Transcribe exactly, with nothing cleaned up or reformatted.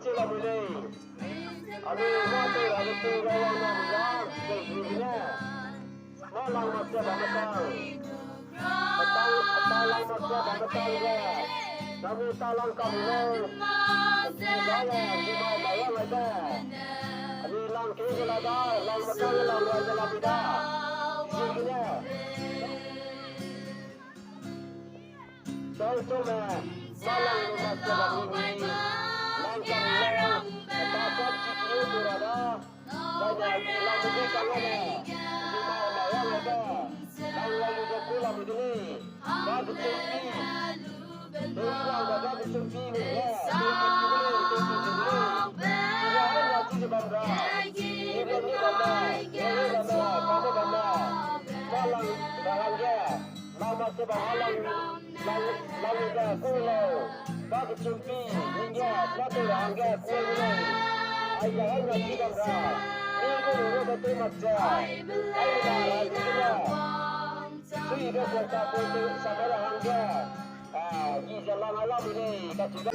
Chi la mui lei. Anui mâ tei ra ge tei ra wang na mui da, ze zi gene. Mâ lang mak ze bam me kang. Petang, petang lang mak ze bam me kang ge. Nami ta lang kam lo. Zi da le, zi ma ma wang ai de. Anui lang kei ge la da, lang me kang lang wang ze la mui da. Zi gene. Chau chau me, ma lang lu mak ze bam mi, lang kam le, ta sap chi ki lu tu ra da, zai ne mi lang lu di kang le, mi ma ma wang le da, lang lang lu ze ku lam di le, ba kechum pi, dei lang ba, ba kechum pi lu le, dei pi pi lu le, dei pi pi lu le, i ra hai na chi ze bam ra, i bam ni bam le, i ra ni bam le, bam le bam le, ma lang ra hangge, lang mak ze bam ha lang, lang, lang lu ze ku lau, ba kechum pi, ning ge, ma tei ra hangge, ku lu le, ai ze hai na chi bam ra, mi gu lu ru ba tei mak ze, ai na ra di le. Sui ge kuak ta kuak tei sa gai ra hangge, a, gi ze lang a la mui lei, kacheu da.